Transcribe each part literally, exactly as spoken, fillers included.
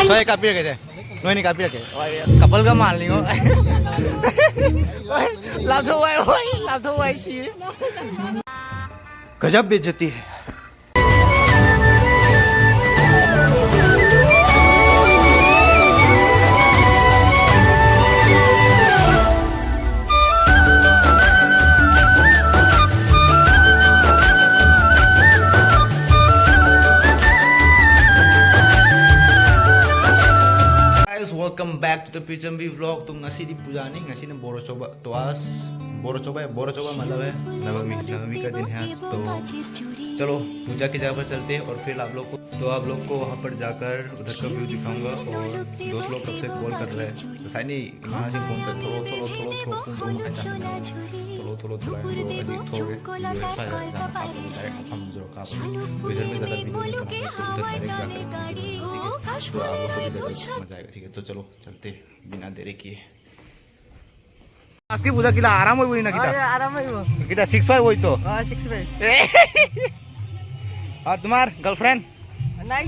ꯁ꯭ꯋꯥꯏ ꯀꯥꯞꯄꯤꯔꯒꯦꯁꯦ꯫ ꯅꯣꯏꯅꯤ ꯀꯥꯞꯄꯤꯔꯛꯀꯦ꯫ ꯀꯄꯜꯒ ꯃꯥꯜꯂꯤꯉꯣ꯫ ꯂꯥꯞꯊꯣꯛ ꯋꯥꯏ, ꯍꯣꯏ, ꯂꯥꯞꯊꯣꯛ ꯋꯥꯏ, ꯁꯤꯔꯦ꯫ गजब बेइज्जती है। Guys, welcome back to the Pichambi vlog. तो ꯉꯁꯤꯗꯤ ꯄꯨꯖꯥꯅꯤ, ꯉꯁꯤꯅ ꯕꯣꯔꯣꯆꯧꯕ꯫ तो आज बोरोचोबा, बोरोचोबा मतलब है नवमी, नवमी का दिन है आज। तो चलो पूजा की जगह पर चलते हैं और फिर आप लोग को, तो आप लोग को वहाँ पर जाकर उधर का व्यू दिखाऊंगा। और दोस्त लोग कब से कॉल कर रहे हैं, तो साइनी ꯉꯁꯤ ꯐꯣꯟ ꯇꯧꯔꯛꯑꯣ, ꯊꯣꯛꯂꯛꯑꯣ, ꯊꯣꯛꯂꯛꯑꯣ, ꯊꯣꯛꯂꯛꯑꯣ, ꯄꯨꯡ ꯇꯔꯨꯛ ꯃꯈꯥꯏ ꯇꯥꯔꯦ꯫ ꯊꯣꯛꯂꯛꯑꯣ, ꯊꯣꯛꯂꯛꯑꯣ, ꯊꯣꯛꯂꯛꯑꯣ ꯍꯥꯏꯅ ꯑꯗꯨꯝ ꯊꯣꯛꯑꯒꯦ꯫ ꯚꯤꯗꯤꯑꯣ ꯁ꯭ꯋꯥꯏꯗ ꯌꯥꯝ ꯍꯥꯞꯄꯒꯦ, ꯗꯥꯏꯔꯦꯛ ꯃꯐꯝꯗꯨꯗ ꯀꯥꯞꯄꯒꯦ꯫ तो इधर में ज़्यादा वीडियो नहीं बनाऊंगा, तो उधर डायरेक्ट जाकर वीडियो बनाऊंगा, ठीक है? तो आप लोग को भी ज़्यादा मज़ा आएगा, ठीक है? तो चलो चलते हैं बिना देरी किए। আজকে পূজা কিলা আরাম হইব না কিতা? হয়, আরাম হইব। কিতা সিক্স ফাইভ হইতো? অ, ছিক্স ফাইভ। আর তোমার গার্লফ্রেন্ড? নাই।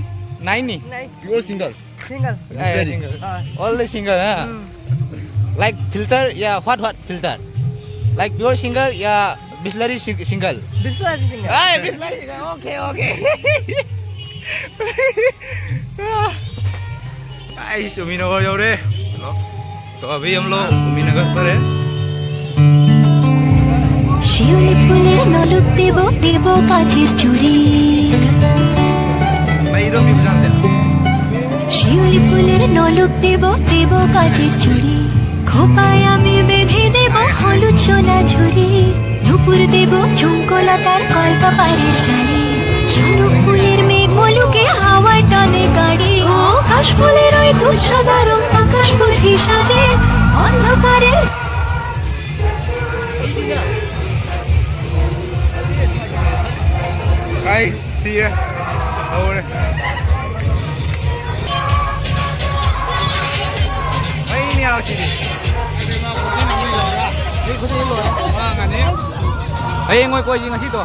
নাই নি? নাই। Pure single. Single. হ্যাঁ, single. হ্যাঁ। Only single, হ্যাঁ। হুম। Like filter, yeah, what, what filter? Like pure single, yeah, Bisleri sing-, single. Bisleri single. Hey, Bisleri single. Okay, okay. Guys, Uminogo ꯌꯧꯔꯦ꯫ Hello. तो अभी हम लोग उमीनगर पर है। শিউলি ফুলের নলুক দেব, দেব কাচের চুড়ি। मैं इधर भी बजान दे। শিউলি ফুলের নলুক দেব, দেব কাচের চুড়ি। খোপায় আমি বেঁধে দেব হলুদ সোনা ঝুড়ি। নুপুর দেব ঝুমকোলতার কল্পপাড়ের শাড়ি। শালুক ফুলের মেঘ মলুকে হাওয়ার টানে গাড়ি। ও কাশফুলের ওই দুধ সাদা রং আকাশ বুঝি সাজে অন্ধকারে। Guys, see ya. Over. Ay, ini ako, sige. Ay, ngoy ko, yung asito.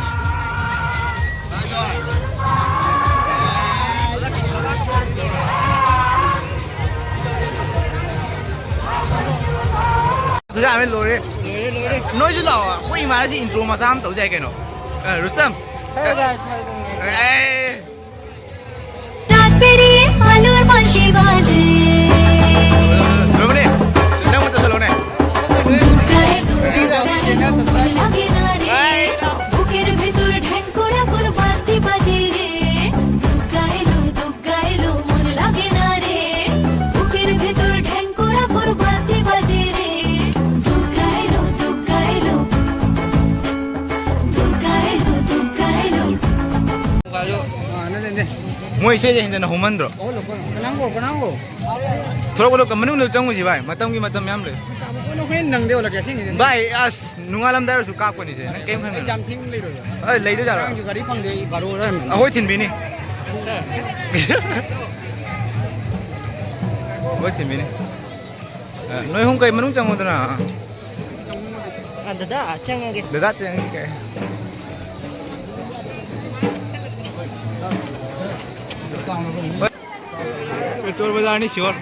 ꯑꯗꯨꯗ ꯑꯃ ꯂꯣꯏꯔꯦ꯫ ꯂꯣꯏꯔꯦ, ꯂꯣꯏꯔꯦ꯫ ꯅꯣꯏꯁꯨ ꯂꯥꯛꯑꯣ, ꯑꯩꯈꯣꯏ ꯏꯃꯥꯟꯅꯕꯁꯤ intro ꯃꯆꯥ ꯑꯃ ꯇꯧꯁꯦ ꯍꯥꯏ ꯀꯩꯅꯣ꯫ ꯑ, ꯔꯨꯁꯇꯝ꯫ Hey guys, welcome back. ꯑꯦ꯫ ꯇꯥꯛꯄꯤꯔꯤ আলোর বাঁশি বাজে। ꯂꯣꯏꯔꯕꯅꯦ? ꯅꯪ ꯑꯃ ꯆꯠꯁꯜꯂꯣꯅꯦ꯫ ঢুকায় লো, ঢুকায় লো, মন লাগে না রে। বুকের ভেতর ঢ্যাং করে বরবাদি বাজে রে। ঢুকায় লো, ঢুকায় লো, মন লাগে না রে। বুকের ভেতর ঢ্যাং করে বরবাদি বাজে রে। ঢুকায় লো, ঢুকায় লো, ঢুকায় লো, ঢুকায় লো। ꯃꯣꯏ ꯏꯁꯩꯁꯦ ꯍꯦꯟꯖꯟꯅ ꯍꯧꯃꯟꯗ꯭ꯔꯣ? ꯊꯣꯛꯂꯛꯄꯗꯣ ꯃꯅꯨꯡꯗ ꯆꯪꯉꯨꯁꯤ ꯚꯥꯏ, ꯃꯇꯝꯒꯤ ꯃꯇꯝ ꯃꯌꯥꯝ ꯂꯩ꯫ ꯚꯥꯏ ꯑꯁ ꯅꯣꯡꯉꯥꯜꯂꯝꯗꯥꯏ ꯑꯣꯏꯔꯁꯨ ꯀꯥꯞꯀꯅꯤꯁꯦ, ꯅꯪ ꯀꯩꯝ ꯈꯟꯒꯅꯨ꯫ ꯑꯩ ꯌꯥꯝ ꯊꯦꯡꯅ ꯂꯩꯔꯣꯏꯕ꯫ ꯑꯩ ꯂꯩꯗꯣꯏꯖꯥꯠꯂꯣ? ꯉꯔꯥꯡꯁꯨ ꯒꯥꯔꯤ ꯐꯪꯗꯦ, ꯑꯩ ꯕꯥꯔꯣ ꯑꯗꯥꯏ ꯍꯟꯕꯅꯤ꯫ ꯑꯩꯈꯣꯏ ꯊꯤꯟꯕꯤꯅꯤ꯫ ꯑꯩꯈꯣꯏ ꯊꯤꯟꯕꯤꯅꯤ꯫ ꯑ, ꯅꯣꯏ ꯑꯍꯨꯝ ꯀꯩ ꯃꯅꯨꯡ ꯆꯪꯉꯨꯗꯅ꯫ ꯑ, ꯗꯗꯥ, ꯆꯪꯉꯒꯦ꯫ ꯗꯗꯥ ꯆꯪꯉꯒꯦ ꯀꯩ꯫ ꯆꯣꯔ ꯕꯖꯥꯔꯅꯤ sure꯫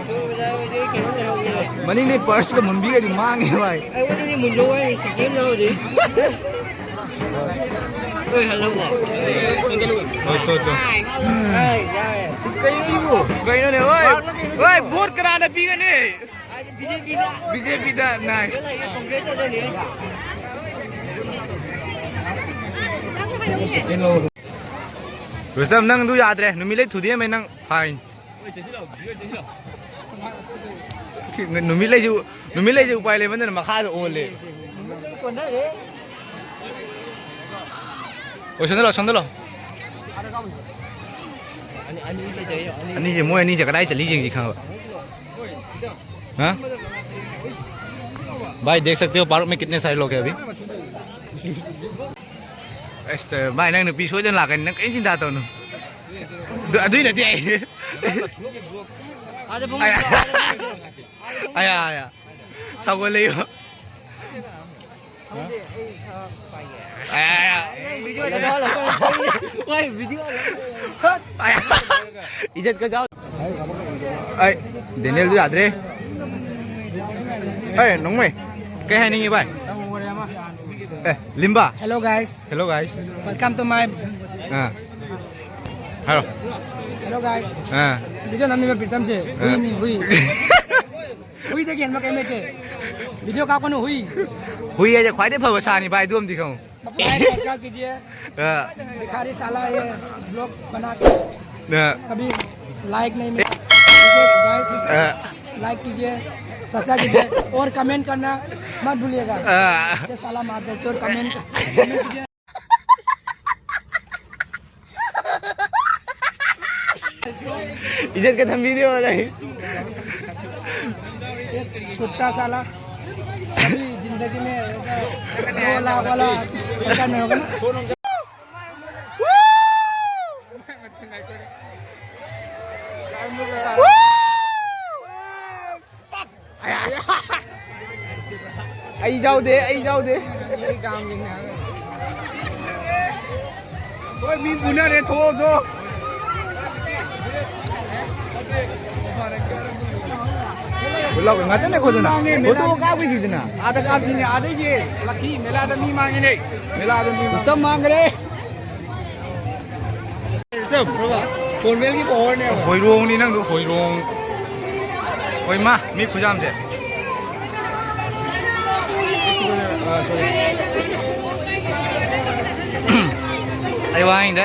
ꯆꯣꯔ ꯕꯖꯥꯔ ꯑꯣꯏꯗꯤ ꯀꯩꯅꯣ ꯂꯩꯍꯧꯒꯦ꯫ ꯃꯅꯤꯡꯗꯤ purse ꯀ ꯃꯨꯟꯕꯤꯒꯗꯤ ꯃꯥꯡꯉꯦ ꯚꯥꯏ꯫ ꯑꯩꯉꯣꯟꯗꯗꯤ ꯃꯨꯟꯗꯧ ꯍꯥꯏ ꯁꯤꯀꯤ ꯑꯃ ꯂꯧꯔꯗꯤ꯫ ꯍꯣꯏ, ꯍꯜꯂꯣ꯫ ꯍꯣꯏ, ꯆꯣ, ꯆꯣ꯫ ꯀꯩꯅꯣꯅꯦ, ꯍꯣꯏ? ꯍꯣꯏ, vote ꯀꯅꯥꯅ ꯄꯤꯒꯅꯤ? ꯕꯤ ꯖꯦ ꯄꯤꯅ꯫ ꯕꯤ ꯖꯦ ꯄꯤꯗ, nice꯫ ꯔꯨꯁꯇꯝ, ꯅꯪꯗꯨ ꯌꯥꯗ꯭ꯔꯦ, ꯅꯨꯃꯤꯠ ꯂꯩ ꯊꯨꯗꯦꯛꯑꯝꯃꯦ ꯅꯪ, fine꯫ ꯅꯨꯃꯤꯠ ꯂꯩꯁꯨ, ꯅꯨꯃꯤꯠ ꯂꯩꯁꯨ ꯎꯄꯥꯏ ꯂꯩꯃꯟꯗꯅ ꯃꯈꯥꯗ ꯑꯣꯜꯂꯦ꯫ ꯑꯣ, ꯁꯣꯝꯗ ꯂꯥꯛꯑꯣ, ꯁꯣꯝꯗ ꯂꯥꯛꯑꯣ꯫ ꯑꯅꯤꯁꯦ, ꯃꯣꯏ ꯑꯅꯤꯁꯦ ꯀꯗꯥꯏ ꯆꯠꯂꯤ ꯌꯦꯡꯁꯤ ꯈꯪꯉꯕ? ꯍꯥ? भाई देख सकते हो पार्क में कितने सारे लोग हैं अभी। ꯑꯁ, ꯚꯥꯏ, ꯅꯪ ꯅꯨꯄꯤ ꯁꯣꯏꯗꯅ ꯂꯥꯛꯀꯅꯤ, ꯅꯪ ꯀꯔꯤꯝ ꯆꯤꯟꯇꯥ ꯇꯧꯅꯨ꯫ ꯑꯗꯨ, ꯑꯗꯨꯏ ꯅꯠꯇꯦ ꯑꯩ꯫ ꯑꯗ ꯄꯨꯡ ꯑꯌꯥ, ꯑꯌꯥ, ꯑꯌꯥ꯫ ꯁꯥꯎꯒꯠꯂꯛꯏꯕ꯫ ꯑꯌꯥ, ꯑꯌꯥ꯫ ꯍꯣꯏ, video ꯑꯌꯥ꯫ ꯏꯖꯠ ꯀ ꯖꯥꯎ꯫ ꯑꯩ, ꯗꯦꯅꯦꯜꯗꯨ ꯌꯥꯗ꯭ꯔꯦ꯫ ꯑꯦ, ꯅꯣꯡꯃꯩ, ꯀꯩ ꯍꯥꯏꯅꯤꯡꯉꯤ ꯚꯥꯏ? ꯑꯦ, ꯂꯤꯝꯕꯥ꯫ Hello guys. Hello guys. Welcome to my ꯑꯥ, ꯍꯥꯏꯔꯣ꯫ Hello guys. ꯑꯥ꯫ Video ꯅꯝꯃꯤꯕ ꯄ꯭ꯔꯤꯇꯝꯁꯦ ꯑꯥ꯫ ꯍꯨꯏꯅꯤ, ꯍꯨꯏ꯫ ꯍꯨꯏꯗꯒꯤ ꯍꯦꯟꯕ ꯀꯩꯝ ꯂꯩꯇꯦ꯫ Video ꯀꯥꯞꯀꯅꯨ, ꯍꯨꯏ꯫ ꯍꯨꯏ ꯍꯥꯏꯁꯦ ꯈ꯭ꯋꯥꯏꯗꯒꯤ ꯐꯕ ꯁꯥꯅꯤ ꯚꯥꯏ, ꯑꯗꯨ ꯑꯃꯗꯤ ꯈꯪꯉꯨ꯫ Guys, क्या कीजिए? हाँ। भिखारी साला ये vlog बना के हाँ। कभी like नहीं मिला। ठीक है, guys, हाँ। Like कीजिए, subscribe कीजिए और comment करना मत भूलिएगा। हाँ। ये साला मादरचोद comment, comment कीजिए। इज्जत खत्म वीडियो वाला है। ये कुत्ता साला कभी जिंदगी में ऐसा दो लाख वाला सरकार में होगा ना। ꯑꯩ ꯌꯥꯎꯗꯦ, ꯑꯩ ꯌꯥꯎꯗꯦ꯫ ꯍꯣꯏ, ꯃꯤ ꯄꯨꯅꯔꯦ, ꯊꯣꯛꯑꯣ, ꯊꯣꯛꯑꯣ꯫ ꯂꯥꯎ, ꯉꯥꯛꯇꯅꯦ ꯑꯩꯈꯣꯏꯗꯨꯅ꯫ ꯃꯥꯡꯉꯦ, ꯐꯣꯇꯣ ꯃꯦꯂꯥ꯫ ꯀꯥꯞꯈꯤꯁꯤꯗꯅ꯫ ꯑꯥꯗ ꯀꯥꯞꯁꯤꯅꯦ, ꯑꯥꯗꯩꯁꯦ ꯂꯛꯈꯤ ꯃꯦꯂꯥꯗ ꯃꯤ ꯃꯥꯡꯉꯤꯅꯦ꯫ ꯃꯦꯂꯥꯗ ꯃꯤ ꯃꯥꯡ- ꯎꯁꯇꯝ ꯃꯥꯡꯈ꯭ꯔꯦ꯫ ꯐꯣꯔꯃꯦꯜꯒꯤ ꯄꯋꯥꯔꯅꯦꯕ꯫ ꯍꯣꯏꯔꯣꯡꯅꯤ ꯅꯪꯗꯣ, ꯍꯣꯏꯔꯣꯡ꯫ ꯍꯣꯏ ꯃꯥ, ꯃꯤ ꯈꯨꯌꯥꯝꯁꯦ꯫ ꯑꯩ ꯋꯥ ꯍꯥꯏꯅꯤꯡꯗꯦ꯫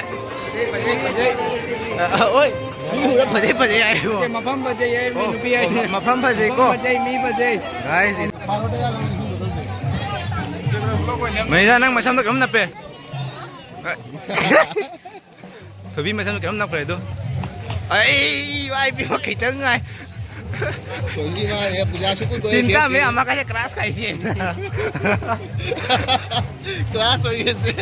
ꯑ, ꯑ, ꯑꯣꯏ꯫ ꯃꯤ ꯎꯔ ꯐꯖꯩ, ꯐꯖꯩ ꯍꯥꯏꯌꯣ꯫ ꯃꯐꯝ ꯐꯖꯩ ꯍꯥꯏ, ꯑꯣ, ꯅꯨꯄꯤ ꯍꯥꯏ꯫ ꯃꯐꯝ ꯐꯖꯩꯀꯣ? ꯃꯐꯝ ꯐꯖꯩ, ꯃꯤ ꯐꯖꯩ꯫ Guys, ꯃꯅꯤꯗꯥ, ꯅꯪ ꯃꯁꯝꯗꯣ ꯀꯩꯅꯣꯝ ꯅꯞꯄꯦ꯫ ꯊꯣꯏꯕꯤ ꯃꯁꯝꯗꯣ ꯀꯩꯅꯣꯝ ꯅꯞꯈ꯭ꯔꯦ ꯑꯗꯣ꯫ ꯑꯩ, ꯏꯃꯥ ꯏꯕꯦꯝꯃ, ꯈꯤꯇꯪ ꯉꯥꯏ꯫ ꯊꯣꯏꯕꯤ ꯃꯥ, ꯑꯦ, ꯄꯨꯖꯥꯁꯨ ꯀꯨꯏ ꯀꯨꯏ ꯆꯤꯟꯇꯥ ꯁꯦꯠꯇꯦ꯫ ꯃꯌꯥꯝ ꯑꯃ ꯀꯥꯏꯁꯦ class ꯀꯥꯏꯁꯦ꯫ Class ꯑꯣꯏꯒꯦꯁꯦ꯫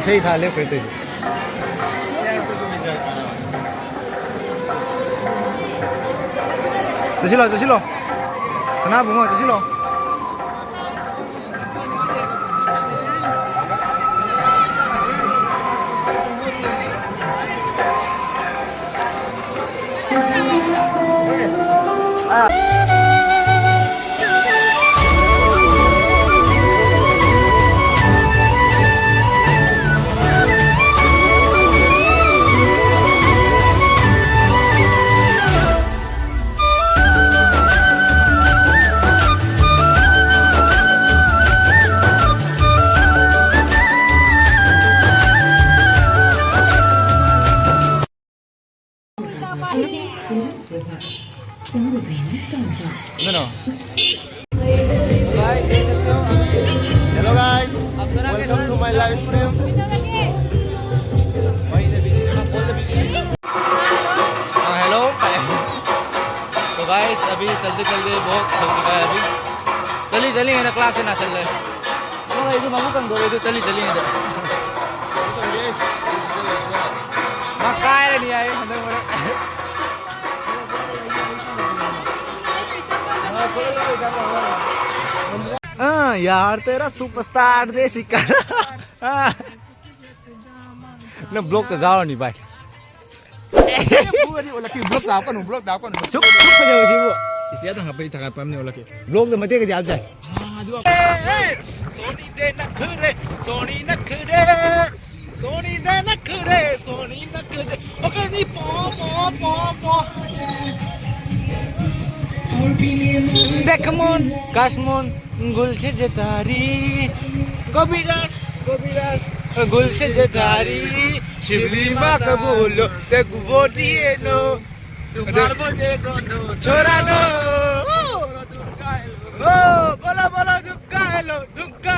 ꯏꯁꯩ ꯊꯥ ꯂꯦꯞꯈ꯭ꯔꯦ ꯇꯧꯔꯤꯁꯦ꯫ ꯆꯠꯁꯤꯜꯂꯣ, ꯆꯠꯁꯤꯜꯂꯣ꯫ ꯁꯅꯥꯕꯨꯡꯉꯣ, ꯆꯠꯁꯤꯜꯂꯣ꯫ No, no. Hello guys, welcome to my live stream. हाँ, हेलो। तो गाइस, अभी चलते चलते बहुत थक चुका है अभी। चलिए, चलिए ना, क्लास से ना चल रहे। ꯅꯪ ꯑꯩꯁꯨ ꯃꯕꯨꯛ ꯀꯪꯗꯣꯔꯦ ꯑꯗꯨ ꯆꯠꯂꯤ ꯆꯠꯂꯤꯉꯩꯗ꯫ ꯃꯥ ꯀꯥꯏꯔꯅꯤ ꯍꯥꯏꯌꯦ ꯍꯟꯗꯛ ꯃꯔꯛ꯫ ꯑꯥ, ꯌꯥꯔ ꯇꯦꯔꯥ ꯁꯨꯄꯔꯁ꯭ꯇꯥꯔ ꯗꯦꯁꯤ ꯀꯥ꯫ ꯑꯥ꯫ ꯅꯪ ꯕ꯭ꯂꯣꯛꯇ ꯌꯥꯎꯔꯅꯤ ꯚꯥꯏ꯫ ꯐꯨꯔꯗꯤ ꯑꯣꯜꯂꯛꯀꯦ, ꯕ꯭ꯂꯣꯛ ꯇꯥꯛꯀꯅꯨ, ꯕ꯭ꯂꯣꯛ ꯇꯥꯛꯀꯅꯨ꯫ ꯁꯨꯛ ꯁꯨꯛ ꯐꯖꯕ ꯁꯤꯕꯨ꯫ ꯏꯁꯇꯦꯇꯁꯇ ꯊꯥꯒꯠꯄ, ꯊꯥꯒꯠꯄ ꯑꯃꯅꯤ ꯑꯣꯜꯂꯛꯀꯦ꯫ ꯕ꯭ꯂꯣꯛꯇ ꯃꯇꯦꯛ ꯈꯔ ꯌꯥꯎꯖꯩ꯫ ꯁꯣꯅꯤ ꯗꯦ ꯅꯈꯔꯦ, ꯁꯣꯅꯤ ꯅꯈꯔꯦ, ꯁꯣꯅꯤ ꯗꯦ ꯅꯈꯔꯦ, ꯁꯣꯅꯤ ꯅꯈꯔꯦ꯫ ꯑꯣꯀꯦ, ꯅꯤ ꯄꯣ, ꯄꯣ, ꯄꯣ, ꯄꯣ꯫ देखमोन, कासमोन, गुलछे जतारी। गोविराज, गोविराज, गुलछे जतारी। शिवली माँ का बोलो, ते गुबो दिए नो। छोरा नो। ओ, बोलो, बोलो, दुक्का हेलो, दुक्का।